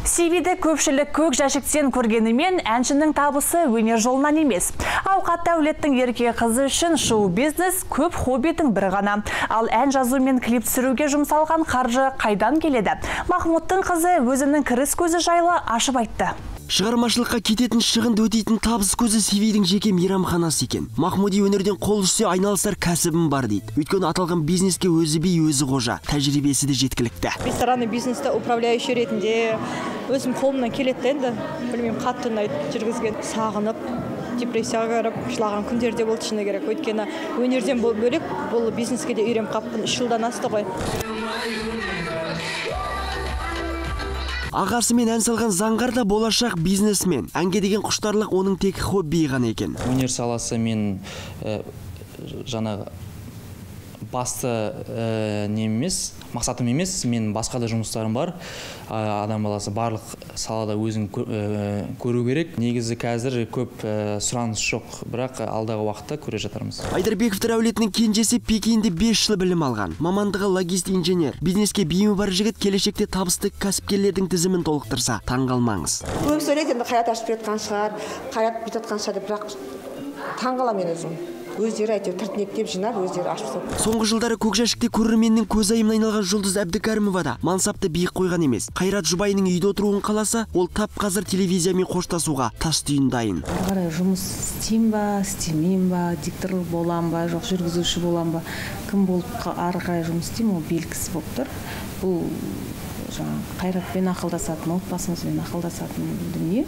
Севиді көпшілік көк жәшіктен көргенімен әншінің табысы өнер жолынан емес. Ауқатты әулеттің ерке қызы үшін шоу-бизнес көп хоббидің бірі ғана. Ал ән жазу мен клип түсіруге жұмсалған қаржы қайдан келеді? Махмудтың қызы өзінің кіріс көзі жайлы ашып айтты. Шығармашылыққа кететін шығынды өтейтін табыс көзі Севидің жеке мейрамханасы екен. Махмуди өнерден қол үзсе айналысар кәсібім бар дейді. Өйткені аталған бизнеске өзі би, өзі қожа, тәжірибесі де жеткілікті. Ресторанный бизнесте управляющий ретінде өзім қолымнан келеді енді, білмеймін, қатты ұнайды жүргізген. Сағынып, депрессияға кіріп, жылаған күндер де болды, шыны керек. Өйткені өнерден бөлек бұл бизнеске де үйреніп қаппын, 3 жылдан асты ғой. Ағасымен ән салған заңғар да болашақ бизнесмен. Әнге деген құштарлық оның тек хоббиі ғана екен. Өнер саласы мен жаңағы басты нем емес, мақсатым емес, мен басқа да жұмыстарым бар. Адам баласы барлық салада өзін көру керек. Негізі қазір көп сұраныс жоқ, бірақ алдағы уақытта көре жатармыз. Айдарбековтер әулетінің кенжесі Пекинде 5 жыл білім алған. Мамандығы логист инженер. Бизнеске бейімі бар жігіт келешекте табысты кәсіпкерлердің тізімін толықтырса, таңғалмаңыз. Көбісі ойлайды енді Қайрат ашып жатқан шығар, Қайрат бүйтіп жатқан шығар деп, бірақ таңғаламын мен өзім. Өздері әйтеуір тіртінектеп жинап, өздері ашып тастады. Соңғы жылдары көк жәшікте көрерменнің көзайымына айналған Жұлдыз Әбдікәрімова да мансапты биік қойған емес. Қайрат жұбайының үйде отыруын қаласа, ол тап қазір телевизиямен қоштасуға тас түйін дайын. Ары қарай жұмыс істеймін ба, істемеймін ба, диктор болам ба, жоқ жүргізуші болам ба, кім болып ары қарай жұмыс істеймін, ол белгісіз болып тұр. Бұл жаңағы Қайратпен ақылдасатын, отбасымызбен ақылдасатын дүние.